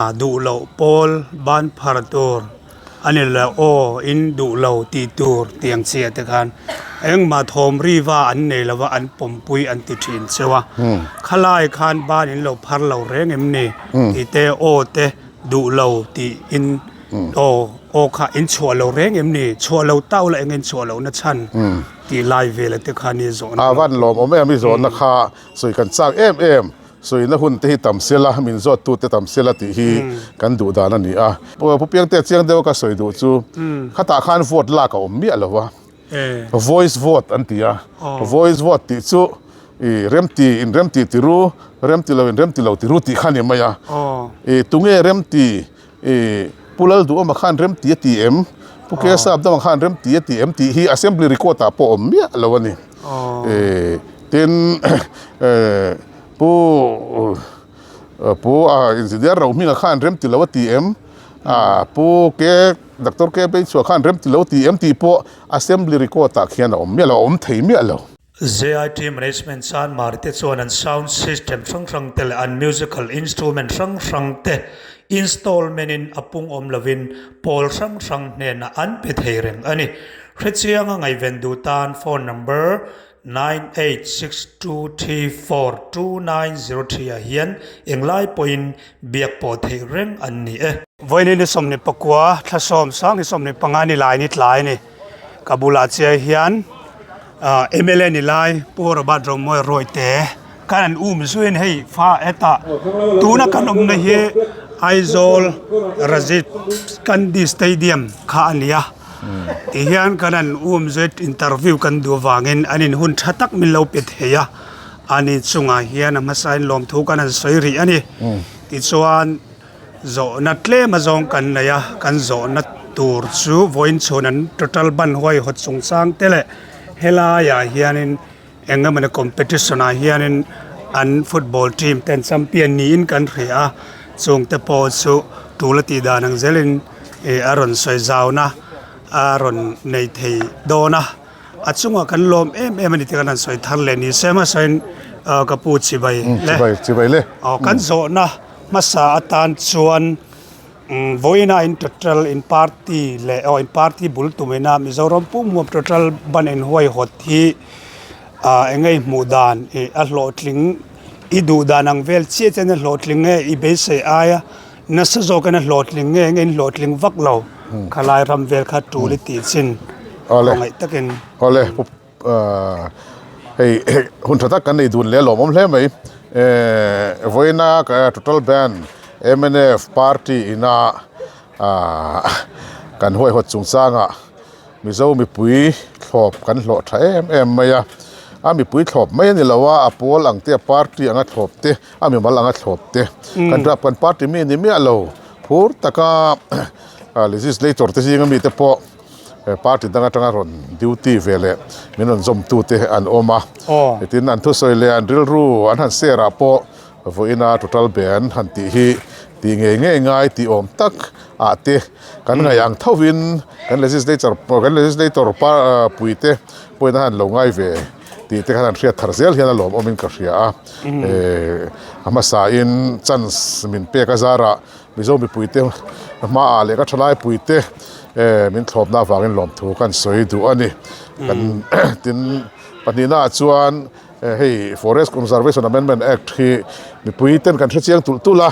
Duh loh pawl ban phar tur a ni lo aw in duh lo tih tur tiang chiah te khan engmah thawm riva an nei lova an pawmpui an ti thin cheu a khalai khan ban in lo phar lo reng em ni tih te aw te duh lo tih in aw aw kha in chhuah lo reng em ni chhuah lo tau la eng in chhuah loh na chhan tih lai vel te kha ni zawhna A van lawm awm em i zawhna kha sawi kan chak em em. Sawina hun te hi tam sela, min zawt tu te tam sela tih hi kan duh dan a ni a. Pu Piangtea chiang deuh a ka sawi duh chu khatah khan vote lak a awm miah lo va, voice vote an ti a, voice vote tih chu i remti in remti ti ru, remti lo in remti lo ti ru tih kha a ni mai a. I tunge remti i Pu Lalduhawma khan remti a ti em, Pu Kesabdama khan remti a ti em tih hi assembly record ah pawh a awm miah lo a ni. Tin, Pu Pu Engineer Rohminga khan rem ti lo a ti em? Pu K Doctor K Beichhua khan rem ti lo a ti em tih pawh Assembly record ah khian a awm miah lo, a awm thei miah lo. JIT Management Chanmar te chuan an sound system hrang hrang te leh an musical instrument hrang hrang te installment in a pung awm lovin pawl hrang hrang hnenah an pe thei reng a ni. Hrechianga ngaihven duh tan phone number 9862342903 ah hian englai pawhin biak pawh theih reng an ni e. Vawiin ni 19 thlasawm sang ni 15 ni lai ni tlai a ni. Ka bulah chiah hian mla ni lai Pu Robert Romawi Rawite khan an um zuiin hei fa hetah tuna kan awmna hi Aizawl Rajiv Gandhi Stadium kha a ni a. Ti hian kan han um zet interview kan duh avangin an in hun tha tak min lo pe thei a, ani chungah hian a hmasa in lawmthu kan han sawi rih a ni. Tichuan zawhna tlem azawng kan nei a, kan zawhna tur chu vawiin chhun an total ban huaihawt chungchang te leh helaiah hianin Eng emawni competition ah hianin an football team te an champion niin kan hria a, chung te pawh chu tul a tih dan ang zelin ih a rawn sawi zauna a rawn nei thei dawn a, a chungah kan lawm em em a ni tih kan han sawi thar leh ni se hmasain ah ka pu chibai le chibai le aw kan zawhna hmasa atan chuan. Vawiina in total in party leh aw in party bul tumina Mizoram pum huam total ban in huaihawt hi ah eng nge i hmuh dan ih a hlawhtling i duh dan ang vel chiah chiah in a hlawhtling nge i beisei aia nasa zawkin a hlawhtling nge eng nge in hlawhtling vak lo khalai ram vel kha tul i tih chin khawngaih takin. Awle Hei hun tha tak kan nei dun leh a lawmawm hle mai. Vawiina total band mnf party ina kan huaihawt chungchangah Mizo mipui thlawp kan hlawh tha em em mai a. A mipui thlawp mai a ni lo a, a pawl ang te a party anga thlawp te a mimal anga thlawp te kan kan party mi ni miah lo phur taka legislator te zinga mite pawh. Party dang atanga rawn duty ve leh min rawn zawmtu te an awm a, tin an thusawi leh an rilru an han share ah pawh vawiina total ban han tih hi tih ngei ngei ngai tih awm tak ah te kan ngaih ang tho in kan legislature kan legislator pui te pawhin a han lo ngai ve tih te khan han hriat thar zel hian a lawmawm in ka hria a, a hmasa in chance min pek a zarah Mizo mipuite hmaah leh ka thalaipuite min thlawpna avangin lawmthu kan sawi duh a ni. Kan tin pahnihnaah chuan hei Forest Conservation Amendment Act hi mipuiten kan hrechiang tulh tulh a,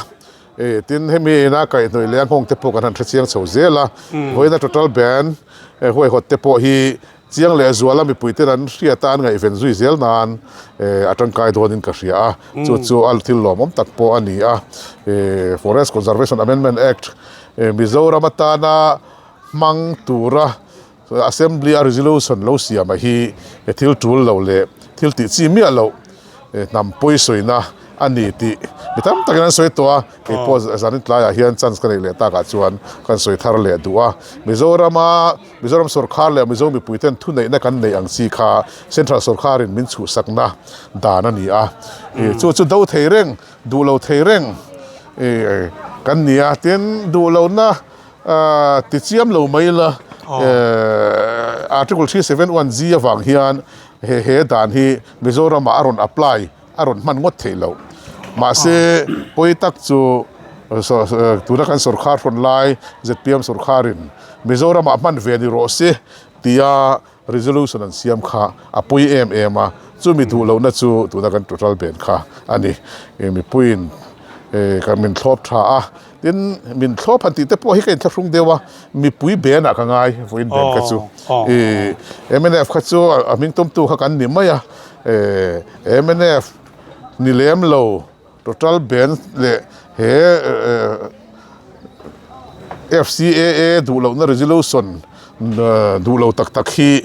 tin hemi ina kaihhnawih leh a nghawng te pawh kan han hrechiang chho zel a, vawiina total ban huaihawt te pawh hi Chiang leh zuala mipuiten an hriat a, an ngaihven zui zel nan a tangkai dawnin ka hria a, chu chu a thil lawmawm tak pawh a ni a. Forest Conservation Amendment Act Mizoram atana hmang tura Assembly a resolution lo siam a hi thil tul lo leh thil tih chi miah loh hnam pawi sawina a ni tih mi tam takin an sawi tawh a, kei pawh zanin tlaiah hian chance ka neih leh takah chuan kan sawi thar leh duh a. Mizorama Mizoram sawrkhar leh Mizo mipuiten thuneihna kan neih ang chi kha Central sawrkharin min chhuhsakna dan a ni a, chu chu do thei reng, duh lo thei reng kan ni a, tin duh lohna ti chiam lo mai ila Article 371 G avang hian he he dan hi Mizoramah a rawn apply a rawn hman ngawt theih loh. Mahse pawi tak chu. Tuna kan sorkar hrawn lai zpm sorkarin Mizoramah hman ve ni rawh se tia resolution an siam kha a pawi em em a, chumi duh lohna chu tuna kan total ban kha a ni. Mipuiin kan min thlawp tha a, tin min thlawp han tih te pawh hi ka inthlahrung deuh a, mipui ban ah ka ngai vawiin ban kha chu. Mnf kha chu a hming tumtu kha kan ni mai a, mnf ni lem lo. Total ban leh he FCAA duh lohna resolution duh lo tak tak hi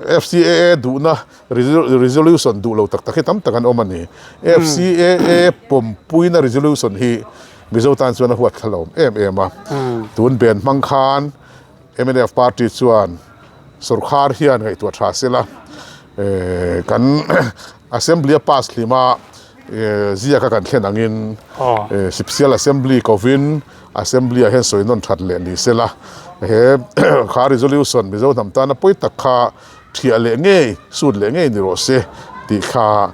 FCAA duhna resolution duh lo tak tak hi tam tak an awm a ni. FCAA pawmpuina resolution hi Mizo tan chuan a huat thla lo em em a. Tun ban hmang khan mnf party chuan sorkar hian ngaihtuah tha sela kan assembly a pass hlim a ziaka kan thlen angin sipsial assembly kovin assembly ah hian sawi nawn that leh ni sela he kha resolution mizo hnam tana pawi tak kha thiah leh ngei sut leh ngei ni rawh se tih kha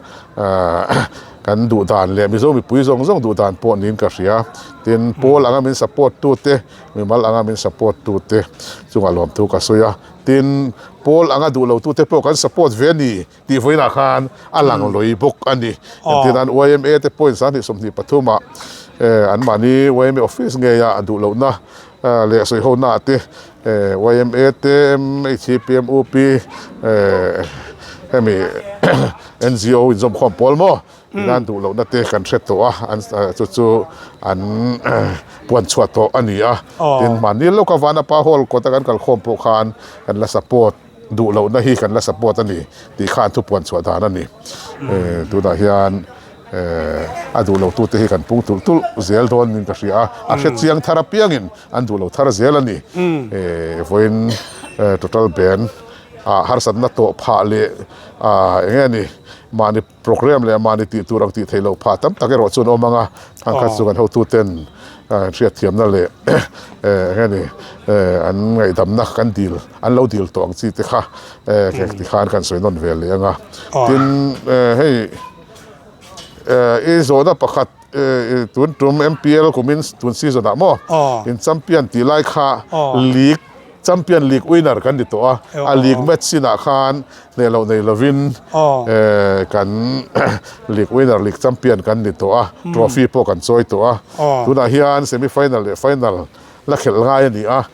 kan duh dan leh mizo mipui zawng zawng duh dan pawh niin ka hria tin pawl anga min support tu te Mimal anga min support tute chungah lawmthu ka sawi a, tin pawl anga duh lo tute pawh kan support ve a ni tih vawiinah khan a lang lawi bawk a ni. Engtin an yma te pawhin 2023 ah anmahni yma office ngeia duh lohna leh sawihona ah te yma te MHPMUP hemi NGO inzawmkhawm pawl maw Inan duh lohna te kan hre tawh a, an chu chu an puan chhuah tawh a ni a. Tin, mahni lawka Vanapa Hall kawta kan kalkhawm pawh khan kan la support duh lohna hi kan la support a ni tih kha an thu puan chhuah dan a ni. Tunah hian a duh lotute hi kan pung tulh tulh zel dawn niin ka hria a, a hre chiang thar apiangin an duh lo thar zel a ni. Vawiin total ban ah harsatna tawh phah leh eng nge ni mahni Programme leh mahni tih tur ang tih theih loh phah tam tak erawh chuan awm ang a, khang khat chu kan hotuten hriatthiamna leh eng nge ni an ngaihdamna kan dil an lo dil tawh ang chi te kha ti khan kan sawi nawn ve leh ang a. Tin hei i zawhna pakhat tun tum MPL kumin tun season ah maw in champion tih lai kha league Champion League winner kan ni tawh a, a league match chinah khan hneh loh nei lovin kan league winner, league champion kan ni tawh a, trophy pawh kan chawi tawh a. Tunah hian semi final leh final la khelh ngai a ni a,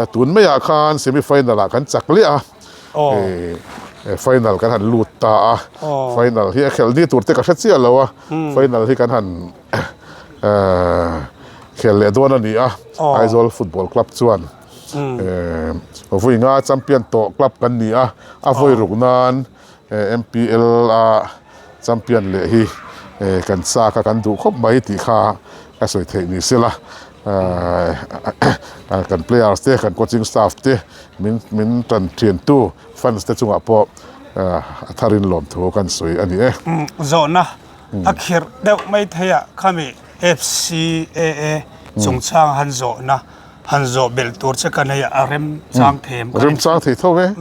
tun maiah khan semi final ah kan chak leh a, final kan han lut ta a, final hi a khelh ni tur te ka hre chiah lo a, final hi kan han khel leh dawn a ni a, Aizawl Football Club chuan. Vawi nga champion tawh club kan ni a, a vawi ruk nan MPL a champion leh hi kan chak a kan duh khawp mai tih kha ka sawi theih ni se la. Kan players te kan coaching staff te min min tan thian tu fans te chungah pawh a tharin lawmthu kan sawi a ni e. Zawhna a khirh deuh mai thei a khami FCAA chungchang han zawhna Han zawh belh tur che ka nei a rem chang thei em? Rem chang thei tho e.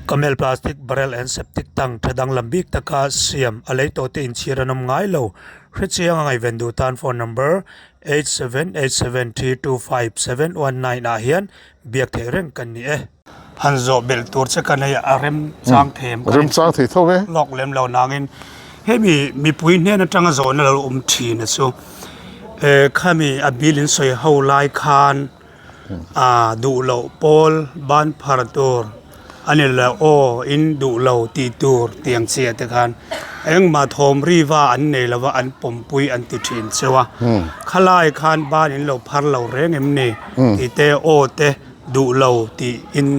Camel plastic barrel and septic tank tha danglam bik taka siam a lei tawh te inchhir an awm ngai lo. Hrechiang a ngaihven duh tan phone number 8787325719 ah hian biak theih reng kan ni e. Han zawh belh tur che ka nei a rem chang thei em? Rem chang thei tho e. Lawk lem lo nangin hemi mipui hnen atanga zawhna lo awm thin a chu khami a bill in sawi ho lai khan ah duh loh pawl ban phar tur a ni lo aw in duh lo tih tur tiang chiah te khan engmah thawm riva an nei lova an pawmpui an ti thin cheu a khalai khan ban in lo phar lo reng em ni tih te aw te Duh lo tih in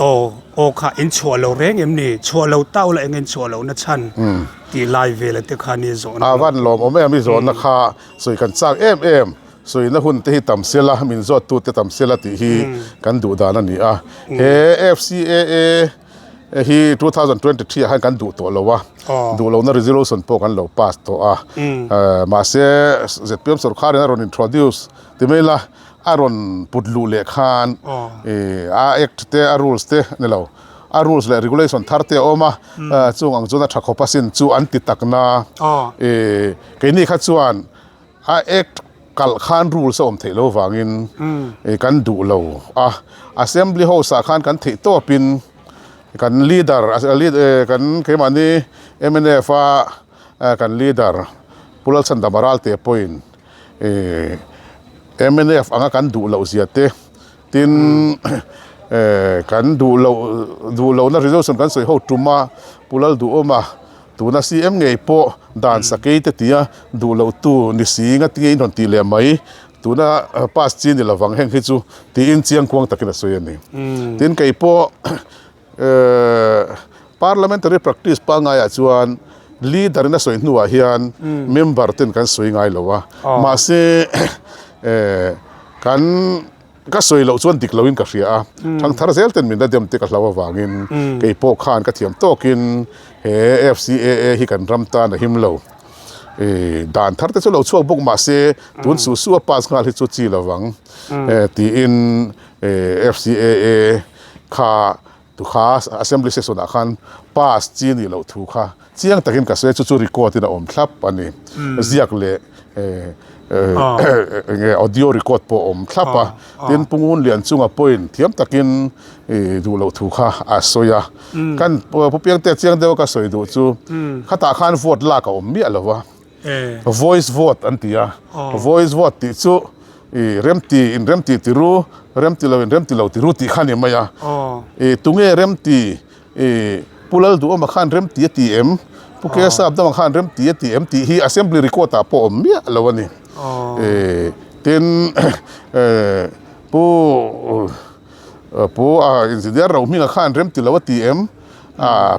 aw aw kha in chhuah lo reng em ni? Chhuah lo tau la eng in chhuah lohna chhan tih lai vela te kha ni zawhna. A van lawm awm em i zawhna kha sawi kan chak em em sawina hun te hi tam sela min zawt tu te tam sela tih hi kan duh dan a ni a he FCAA hi 2023 ah khan kan duh tawh lo a duh lohna resolution pawh kan lo pass tawh a mahse zpm sorkar in a rawn introduce ti mai la A rawn put luh leh khan a act te a rules te ni lo a rules leh regulation thar te a awm a chung ang chuan a tha khawp asin chu an ti tak na keini kha chuan a act. Kalh khan rules a awm theih lo vangin kan duh lo a, Assembly House ah khan kan theih tawpin kan leader kan keimahni mnf a kan leader Pu Lalchhandama Ralte pawhin mnf anga kan duh loh zia te tin kan duh loh duh lohna resolution kan sawi ho tum a Pu Lalduhawma Tuna CM ngei pawh dan sakei te tia duh loh tu ni si nga tinge in rawn tih leh mai, tuna pass chi ni lovang heng hi chu tiin chiang kuang takin a sawi a ni. Tin kei pawh parliamentary practice pangaiah chuan leader in a sawi hnuah hian member ten kan sawi ngai lo a, mahse kan Ka sawi loh chuan dik loin ka hria a, thangthar zel ten min la dem te ka hlau avangin kei pawh khan ka thiam tawkin he FCAA hi kan ram tan a him lo. Dan thar te chu lo chhuak bawk mah se tun su su a pass nghal hi chu chi lovang tiin FCAA kha Tu kha Assembly session ah khan pass chi nih loh thu kha chiang takin ka sawi a, chu chu record in a awm thlap a ni. Ziak leh enge audio record pawh a awm thlap a. Tin Pu Ngun Lian chunga pawhin thiam takin duh loh thu kha a sawi a. Kan Pu Piangtea chiang deuha ka sawi duh chu khatah khan vote lak a awm miah lo va. Voice vote an ti a, voice vote tih chu i remti in remti ti ru, remti lo in remti lo ti ru tih kha a ni mai a. I tunge remti i Pu Lalduhawma khan remti a ti em, Pu Kesap danga khan remti a ti em tih hi assembly record ah pawh awm miah lo a ni. I tin Pu Pu Engineer Rohminga khan remti lo a ti em,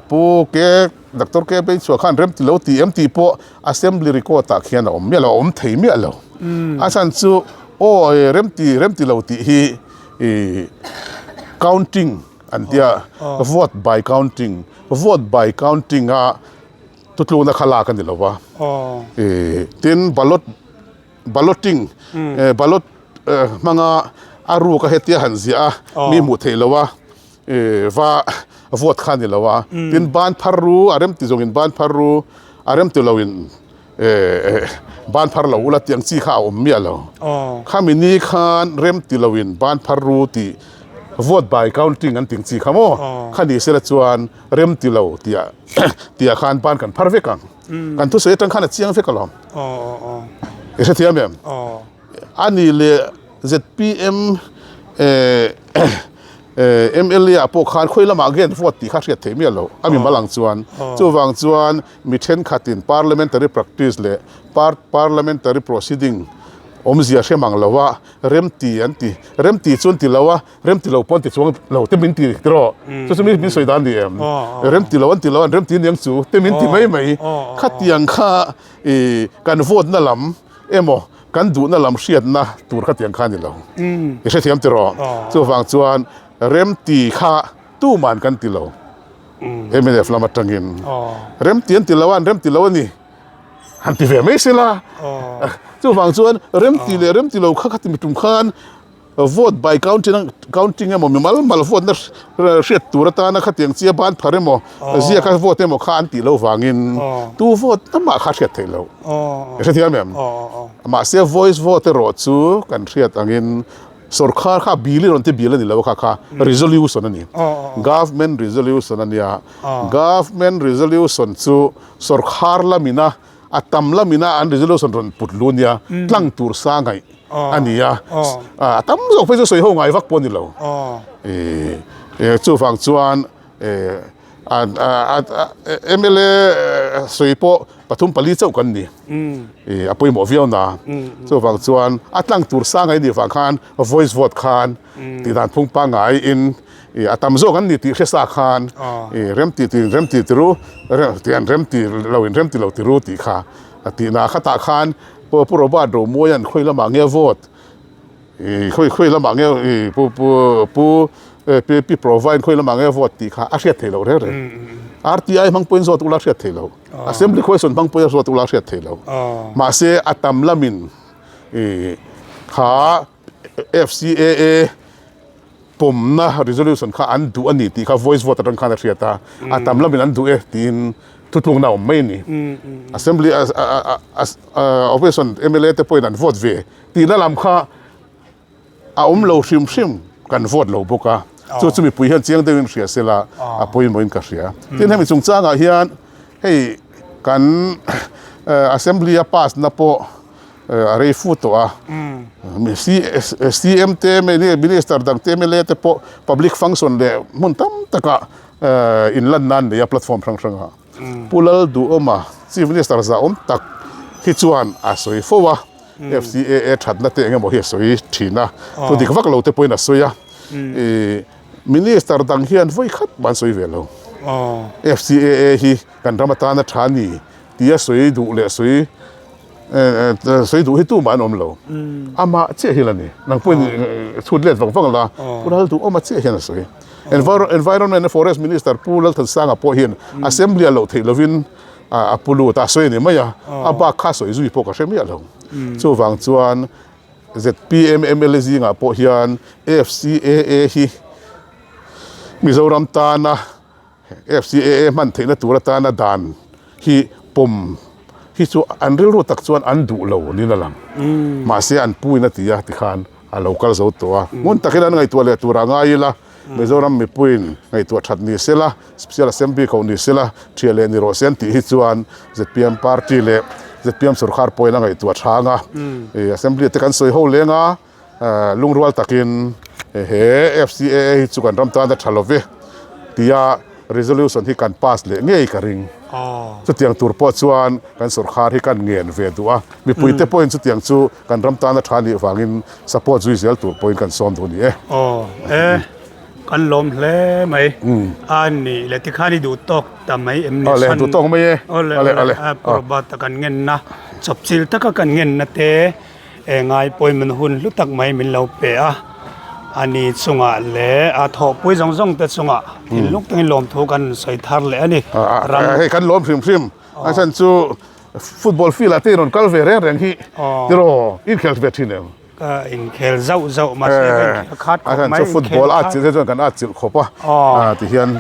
Pu Ke Doctor K Beichhuah khan rem ti lo ti em tih pawh Assembly record ah khian a awm miah lo, a awm thei miah lo. A chhan chu aw rem ti rem ti lo tih hi ih counting an tia vote by counting, vote by counting a thutlukna kha lak a ni lo va. Ih tin ballot balloting ballot hmanga a ruk a hetia han ziah a mi hmuh theih loh a. Va vote kha a ni lo a, tin ban phar ru a rem ti zawngin ban phar ru a rem ti loin ban phar lo ula tih ang chi kha a awm miah lo. Khami ni khan rem ti loin ban phar ru tih vote by counting an tih ang chi kha maw kha ni sela chuan rem ti lo tih tih ah khan ban kan phar vek ang. Kan thusawi atang khan a chiang vek alawm. I hrethiam em? A ni leh zpm mla ah pawh khan khawi lamah nge an vote tih kha hriat theih miah loh a mi mal ang chuan. Chuvang chuan mi thenkhatin parliamentary practice leh parliamentary proceeding awmzia hre mang lo a, remti an ti, remti chu an ti lo a, remti lo pawh an ti chuang lo te min ti tiraw? Chu chu min sawi dan ni em? Remti lo an ti lo a, an remti aniang chu te min ti mai mai. Khatiang kha kan vote na lam emaw kan duhna lam hriatna tur kha tiang kha a ni lo. I hrethiam tiraw? Chuvang chuan remti kha tuman kan ti lo. Mnf lam atangin remti an ti lo a, an remti lo a ni. Han ti ve mai sela. Chuvang chuan remti leh remti lo kha khati mitum khan Vote by counting counting emaw mi mal mal vote na hriat tur atana khatiang chia ban phar emaw ziaka vote emaw kha an tih loh vangin tu vote na mah kha hriat theih loh. I hrethiam em? Mahse voice vote erawh chu kan hriat angin sorkar kha bill i rawn ti bill a ni lo kha kha resolution a ni. Government resolution a nia. Government resolution chu sorkar lamina A tam lamina an resolution rawn put lu nia, tlang tur sa ngaih a ni a, a tam zawk phei chu sawi ho ngai vak pawh a ni lo. Chuvang chuan mla sawi pawh pathum pali chauh kan ni, a pawimawh viau na. Chuvang chuan a tlang tur sa ngaih a nih vang khan voice vote khan tih dan phung pangaiin a tam zawk an ni tih hre sa khan remti ti remti ti ru tian remti lo in remti lo ti ru tih kha a tih na khatah khan Pu Robert Romuaian khawi lamah nge vote khawi khawi lamah nge Pu Pu Pu Pi Provine khawi lamah nge vote tih kha a hriat theih loh reng reng. RTI hmang pawhin zawt ula a hriat theih loh. Assembly question hmang pawhin zawt ula a hriat theih loh. Mahse a tam lamin kha FCAA pawmna resolution kha an duh a ni tih kha voice vote atang khan a hriat a, a tam lamin an duh e tiin. Thutlukna awm mai a ni. Assembly opposition mla te pawhin an vote ve tihna lam kha a awm lo hrim hrim kan vote lo bawk a. Chu chu mipui hian chiang deuhin hria sela a pawimawhin ka hria. Tin hemi chungchangah hian hei kan assembly a pass na pawh a rei fu tawh a. CM te minister dang te mla te pawh public function leh hmun tam takah in lan nan nei a platform hrang hrang ah Pu Lalduhawma Chief Minister zah awm tak hi chuan a sawi fo a FCAA thatna te engemaw hi a sawi thin a thu dik vak lo te pawhin a sawi a ih Minister dang hian vawi khat mah an sawi ve lo FCAA hi kan ram atana tha ni tia sawi duh leh sawi sawi duh hi tumah an awm lo amah chiah hi la ni nang pawhin chhut let vang vang la Pu Lalduhawma chiah hian a sawi Environment and Forest Minister Pu Lalthansanga pawh hian Assembly a loh theih lovin a pu lut a a sawi a ni mai a a bak kha sawi zui pawh ka hre miah lo chuvang chuan zpm mla zingah pawh hian FCAA hi Mizoram tana FCAA hman theihna tur atana dan hi pawm hi chu an rilru tak chuan an duh lo niin a lang. Mahse an puin a ti a tikhan a lo kal zo tawh a. Ngun takin an ngaihtuah leh turah ngai ila Mizoram mipuiin ngaihtuah that ni sela, Special Assembly koh ni sela, thiah leh ni rawh se an tih hi chuan zpm party leh zpm sorkar pawhin a ngaihtuah chhang a. Assembly te kan sawi ho leng a. Lungrual takin he FCAA hi chu kan ram tan a tha lo ve tia resolution hi kan pass leh ngei ka ring. Chutiang tur pawh chuan kan sorkar hi kan ngen ve duh a, mipuite pawhin chutiang chu kan ram tan a tha nih vangin support zui zel tur pawhin kan sawm duh a ni e. Aw e, kan lawm hle mai. A nih leh tikhan i duh tawk ta mai em ni? Awle, duh tawk mai e. Awle, awle, Purbat a kan ngenna, chawpchilh taka kan ngenna te. He ngai pawimawh hun hlu tak mai min lo pe a, a ni chungah leh a thawhpui zawng zawng te chungah thinlung takin lawmthu kan sawi thar leh a ni. Ram Hei kan lawm hrim hrim a chhan chu football field ah te in rawn kal ve reng reng hi tiraw inkhel ve thin em? Ka inkhel zauh zauh mahse ka inkhel khat khawp mai. A chhan chu football a atchilh te chuan kan atchilh khawp a tihian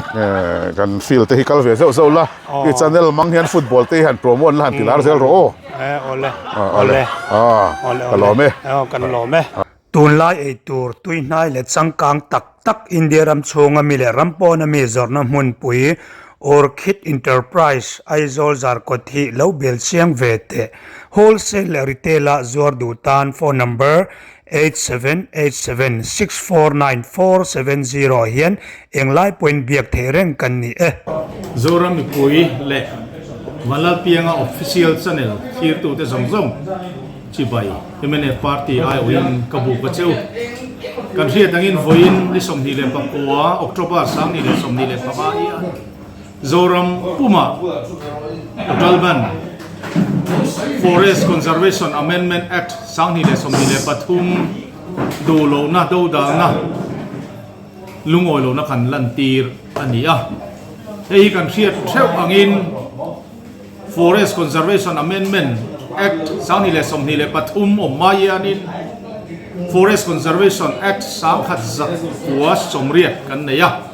kan field te hi kal ve zauh zauh la i channel hmang hian football te hi han promote la han ti lar zel rawh aw. Awle awle awle ka lawm e. Aw kan lawm e. Tunlai eitur tuihnai leh changkang tak tak India ram chhunga mi leh ram pawna mi zawrhna hmunpui Orchid Enterprise Aizawl Zarkawt hi lo bel chiang ve teh. Wholesale leh Retail ah zuar duh tan phone number 8787649470 hian englai pawhin biak theih reng kan ni e. Zoram mipui leh Vanlalpianga Official Channel thlirtute zawng zawng chibai mnf Party aiawhin ka buk a cheu. Kan hriat angin vawiin ni 29 October 2025 hian Zoram pumah Utalban Forest Conservation Amendment Act 2023 duh lohna dodalna lungawi lohna kan lantir a ni a. Hei hi kan hriat theuh angin Forest Conservation Amendment Act 2023 awm mai hianin Forest Conservation Act 1980 kan nei a.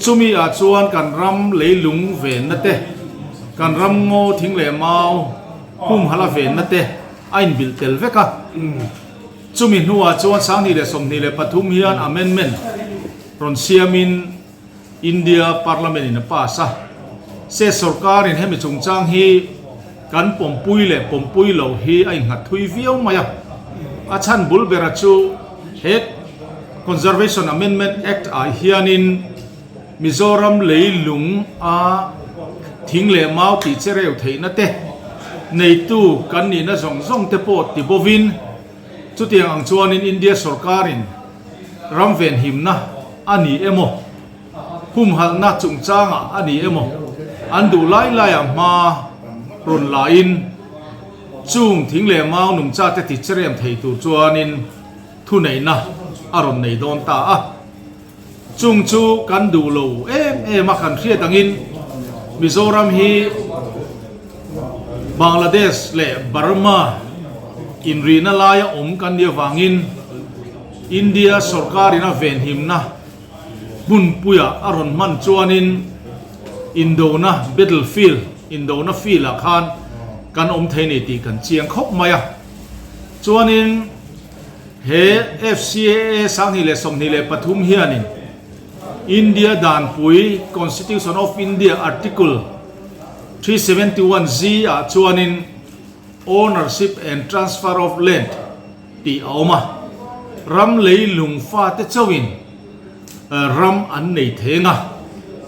Chumi ah chuan kan ram leilung venna te, kan ram ngaw thing leh mau humhalh a venna te a inbilh tel vek a. Chumi hnuah chuan 2023 hian amendment rawn siamin India Parliament in a pass a. State sorkarin hemi chungchang hi kan pawmpui leh pawmpui loh hi a innghat thui viau mai a. A chhan bul bera chu he Conservation Amendment Act ah hianin Mizoram leilung a thing leh mau tih che reu theihna te neitu kan nihna zawng zawng te pawh ti bovin chutiang ang chuanin India sorkarin ram venhimna a ni emaw humhalhna chungchangah a ni emaw an duh lai laiah hma rawn lain chung thing leh mau nungcha te ti che rem thei tur chuanin thuneihna a rawn nei dawn ta a. Chung chu kan duh lo em em a kan hriat angin Mizoram hi Bangladesh leh Burma inrihna laia awm kan nih avangin India sorkarin a venhimna hmunpuiah a rawn hman chuanin. Indona battle field, indona field ah khan kan awm thei ni tih kan chiang khawp mai a. Chuanin he FCAA 2023 hianin India danpui Constitution of India Article 371 Z ah chuanin Ownership and Transfer of Land tih a awm a, ram leilung fate chauhin ram an nei thei ang a,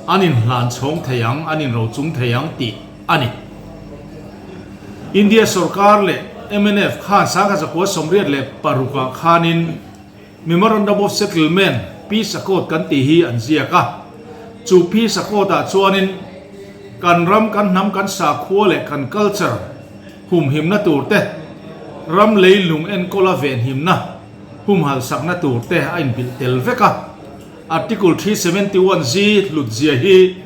an inhlan chhawng thei ang, an inrochung thei ang tih a ni. India sorkar leh mnf khan 1986 ah khanin Memorandum of Settlement, Peace Accord kan tih hi an ziak a, chu Peace Accord ah chuanin kan ram, kan hnam, kan sakhua leh kan culture humhimna tur te, ram leilung enkawla venhimna humhalh sakna tur te a inbilh tel vek a. Article 371 Z hlutzia hi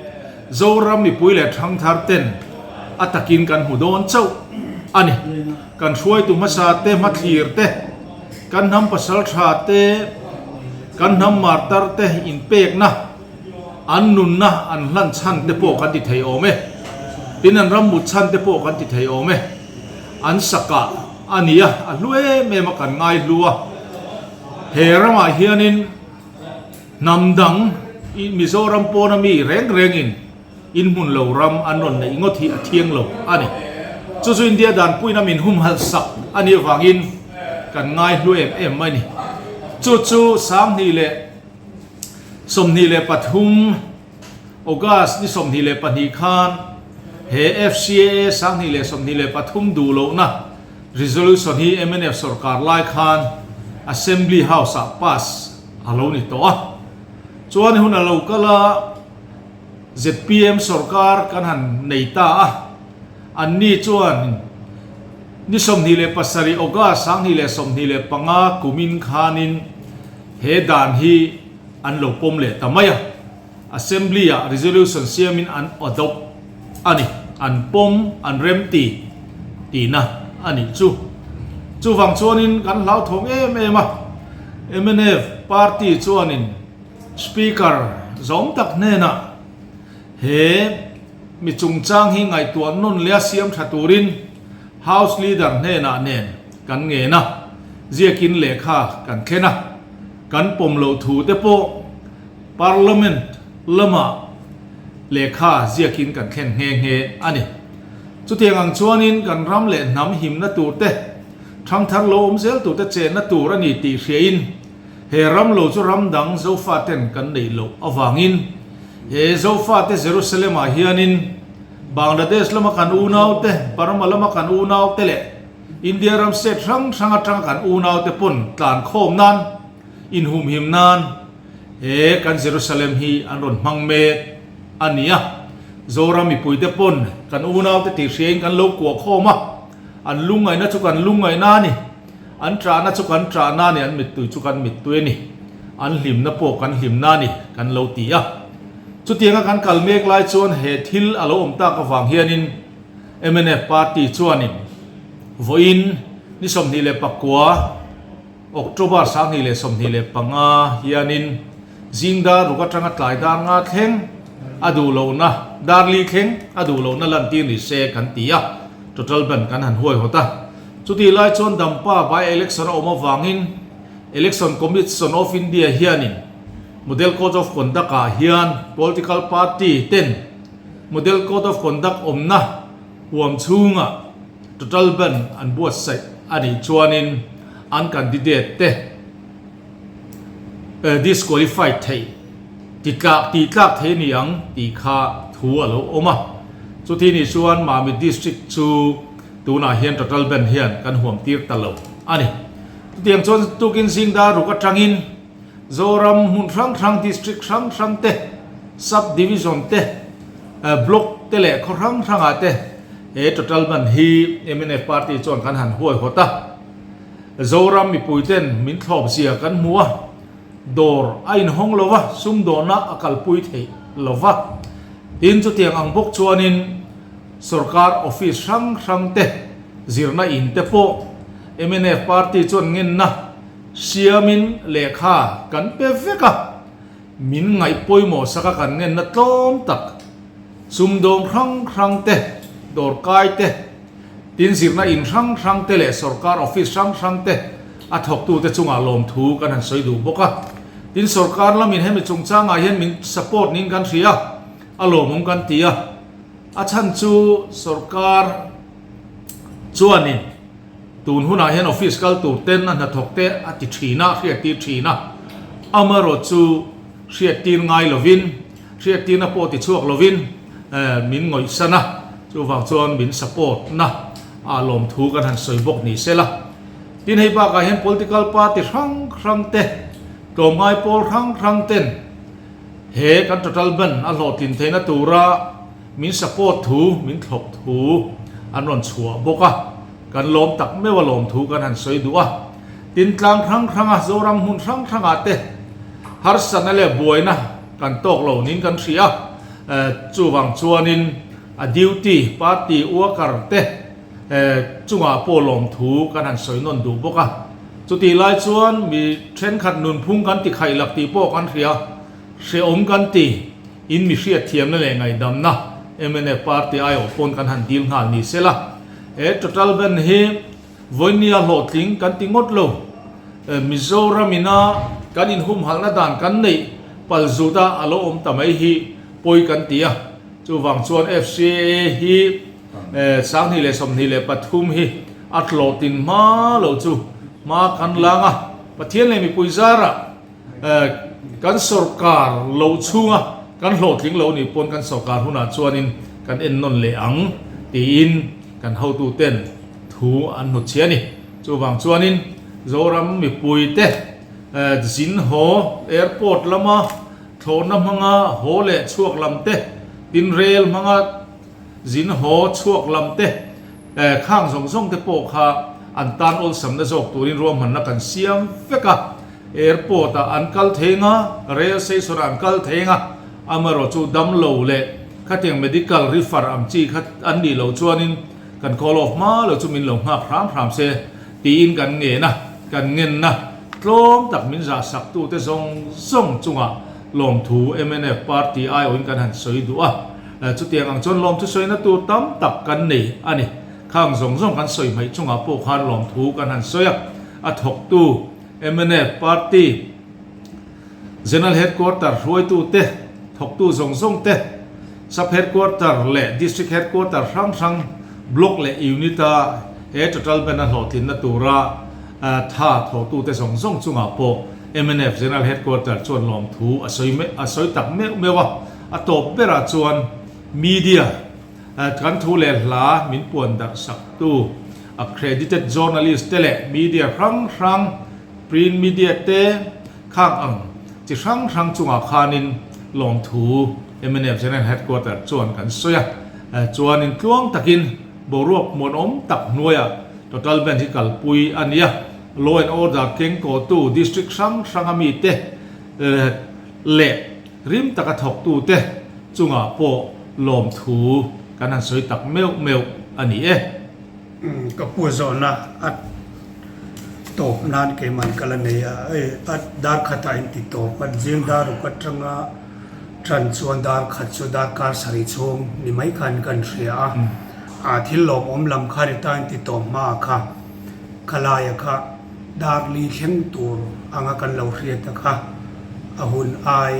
Zoram mipui leh thangthar ten a takin kan hmu dawn chauh a ni. Kan hruaitu hmasa te, hmathlir te, kan hnam pasal tha te, kan hnam martar te inpekna, an nunna an hlan chhan te pawh kan ti thei awm e. Tin, an ram mut chhan te pawh kan ti thei awm e. An sakah a ni a, a hlu em em a kan ngai hlu a. He ramah hianin hnam dang i Mizoram pawna mi reng rengin inhmun lo ram an rawn neih ngawt hi a thiang lo a ni. Chu chu India danpuina min humhalh sak a nih avangin kan ngai hlu em em mai a ni. Chu chu 2023 August ni 22 khan he FCAA 2023 duh lohna Resolution hi mnf sorkar lai khan Assembly House ah pass a lo ni tawh a. Chuan hun a lo kal a, zpm sorkar kan han nei ta a, anni chuan ni 27 August 2025 kumin khanin he dan hi an lo pawm leh ta mai a. Assembly ah resolution siamin an adopt a ni, an pawm, an remti tihna a nih chu. Chuvang chuanin kan hlauthawng em em a, mnf party chuanin Speaker zawm tak hnenah he mi chungchang hi ngaihtuah nawn leh a siam tha turin House Leader hnenah nen kan ngen a, ziakin lehkha kan thlen a, kan pawm loh thu te pawh Parliament lamah lehkha ziakin kan thlen nghe nghe a ni. Chutiang ang chuanin kan ram leh hnam himna tur te, thangthar lo awm zel tur te chenna tur a ni tih hriain he ram lo chu ram dang Zofaten kan neih loh avangin he Zofate Jerusalem-ah hianin Bangladesh lama kan unaute, Burma lama kan unaute leh India ram state hrang hrang atanga kan unaute pawn tlankhawm nan, inhumhim nan, He kan Jerusalem hi an rawn hmang mek a ni a, Zoram mipuite pawn kan unaute tih hriain kan lo kuah khawm a, an lungngaihna chu kan lungngaihna a ni, an ṭahna chu kan ṭahna a ni, an mittui chu kan mittui a ni, an hlimna pawh kan hlimna a ni kan lo ti a. Chutianga kan kal mek lai chuan he thil a lo awm tak avang hianin mnf party chuanin vawiin ni 29, October 2025 hianin zing dar ruk atanga tlai dar nga thleng a duh lohna, dar li thleng a duh lohna lantir ni se kan ti a, total ban kan han huaihawt a. Chutih lai chuan Dampa by election a awm avangin Election Commission of India hianin Model Code of Conduct ah hian political party ten Model Code of Conduct awmna huam chhungah Total ban an buatsaih a nih chuanin an candidate te disqualified theih titlak tihtlak thei a ni ang tih kha thu a lo awm a. Chuti nih chuan Mamit District chu tunah hian total ban hian kan huam tir ta lo a ni. Chutiang chuan tukin zing dar ruk atangin Zoram hmun hrang hrang, District hrang hrang te, Sub Division te, Block te leh khaw hrang hrangah te he total ban hi mnf party chuan kan han huaihawt a. Zoram mipui ten min thlawp zia kan hmu a, dawr a inhawng lo va, sumdawhna a kalpui theih lo va. Tin, chutiang ang bawk chuanin sorkar office hrang hrang te, zirna in te pawh mnf party chuan ngenna Siamin lehkha kan pe vek a, min ngaih pawimawh sak a kan ngenna tlawm tak Sumdawng hrang hrang te, dawrkai te, tin zirna in hrang hrang te leh sorkar office hrang hrang te a thawktute chungah lawmthu kan han sawi duh bawk a. Tin sorkar lamin hemi chungchangah hian min support niin kan hria a, a lawmawm kan ti a. A chhan chu sorkar chuanin tun hunah hian office kal tur ten a hnathawk te a ti thin a, a hriattir thin a. Amaherawh chu hriattir ngai lovin, hriattirna pawh ti chhuak lovin min ngawihsan a, chuvang chuan min support na ah lawmthu kan han sawi bawk ni se la. Tin hei bakah hian political party hrang hrang te, tlawmngai pawl hrang hrang ten he kan total ban a hlawhtlin theihna tura min support thu, min thlawp thu an rawn chhuah bawk a, kan lawm tak meuh a lawmthu kan han sawi duh a. Tin tlang hrang hranga Zoram hmun hrang hrangah te harsatna leh buaina kan tawk lo niin kan hria a, chuvang chuanin a duty party worker te chungah pawh lawmthu kan han sawi nawn duh bawk a. Chutih lai chuan mi thenkhat nunphung kan ti khaih lak tih pawh kan hria, hrehawm kan ti, in mi hriatthiamna leh ngaihdamna mnf party aiawh pawn kan han dil nghal ni sela. He total ban hi Vawinia hlawhtling kan ti ngawt lo. Mizoram ina kan inhumhalhna dan kan neih palzut a a lo awm ta mai hi pawi kan ti a. Chuvang chuan FCAA hi 2023 hi a hlawhtlin hma lo chu hma kan lang a. Pathian leh mipui zarah kan sorkar lo chhunga kan hlawhtling lo nih pawn kan sorkar hunah chuanin kan ennawn leh ang tiin kan hotuten thu an hnut chhe a ni. Chuvang chuanin Zoram mipuite zin haw airport lama thlawhna hmanga haw leh chhuak lam te, tin rel hmanga zin haw chhuak lam te, khang zawng zawng te pawh kha an tan awlsamna zawk turin ruahmanna kan siam vek a. Airport ah an kal theng a, rail station ah an kal theng a, amaherawh chu damlo leh khatiang medical refer ang chi kha an nih loh chuanin Kan call off hma lo chu min lo nghak hram hram se tiin kan ngen a, kan ngenna tlawm tak min zah sak tute zawng zawng chungah lawmthu mnf party aiawhin kan han sawi duh a, chutiang ang chuan lawmthu sawina tur tam tak kan nei a ni. Khang zawng zawng kan sawi hmaih chungah pawh khan lawmthu kan han sawi a, a thawktu mnf party, General Headquarter hruaitute, thawktu zawng zawng te, Sub Headquarter leh District Headquarter hrang hrang, Block leh Unit-a he Total Ban a hlawhtlinna tura tha thawhtute zawng zawng chungah pawh mnf General Headquarter chuan lawmthu a sawi a sawi tak meuh meuh a. A tawp berah chuan Media kan thu leh hla min puan darh saktu Accredited Journalist te leh Media hrang hrang, Print media te khak ang chi hrang hrang chungah khanin lawmthu mnf General Headquarter chuan kan sawi a, chuanin tluang takin boruak muanawm tak hnuaiah total ban hi kalpui a ni a, Law and Order kengkawhtu district hrang hranga mite leh rim taka thawktute chungah pawh lawmthu kan han sawi tak meuh meuh a ni e. Ka pu zawhna a tawp nan keiman ka la nei a, hei a dar khatah in ti tawp a, zing dar ruk atanga tan chuan dar khat chu darkar sarih chhung ni mai khan kan hria a, a thil lawmawm lam kha ni ta in ti tawp hma kha khalaia kha dar li thleng tur anga kan lo hriat a kha a hun ai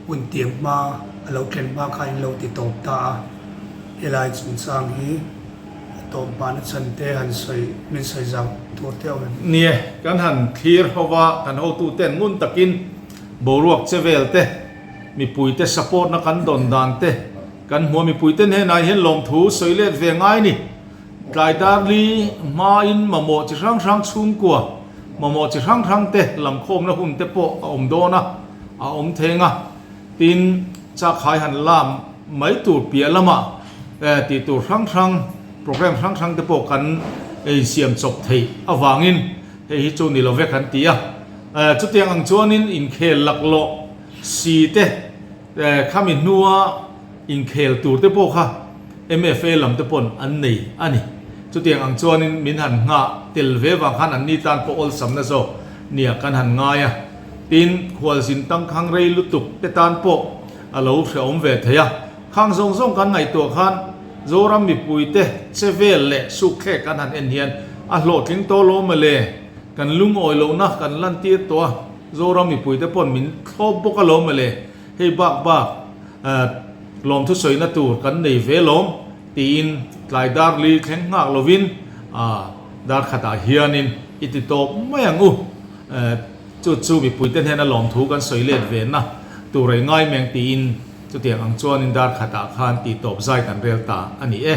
hun tiang hma a lo thlen hma kha in lo ti tawp ta a, helai chungchang hi. A tawp hmana chhan te han sawi, min sawi zau tur te awm em? Nie, kan han thlir ho va, kan hotuten ngun takin boruak che vel te, mipuite support na kan dawn dan te kan hmu a, mipuite hnenah hian lawmthu sawi let ve ngai ni. Tlai dar li hmain mamawh chi hrang hrang chhungkua, mamawh chi hrang hrang te lamkhawmna hun te pawh a awm dawn a, a awm theng a. Tin, chakhai han lam mai tur piah lamah tih tur hrang hrang, program hrang hrang te pawh kan insiam chawp theih avangin hei hi chu ni lo ve kan ti a. Chutiang ang chuanin inkhel laklawh si te khami hnua inkhel tur te pawh kha MFA lam te pawn an nei a ni. Chutiang ang chuanin min han nghah tel ve vang khan anni tan pawh awlsamna zawk nia kan han ngai a. Tin, khualzin tangkhang rei lutuk te tan pawh a lo hrehawm ve thei a. Khang zawng zawng kan ngaihtuah khan Zoram mipuite che vel leh sukthlek kan han en hian a hlawhtling tawh lo mawle, kan lungawi lohna kan lantir tawh a, Zoram mipuite pawn min thlawp bawk alawm mawle, hei bak bak lawmthu sawina tur kan nei ve lawm tiin tlai dar li thleng nghak lovin dar khatah hianin i ti tawp mai ang u. Chu chu mipuite hnena lawmthu kan sawi let ve na tur ei ngai meng tiin chutiang ang chuanin dar khatah khan tih tawp zai kan rel ta a ni e.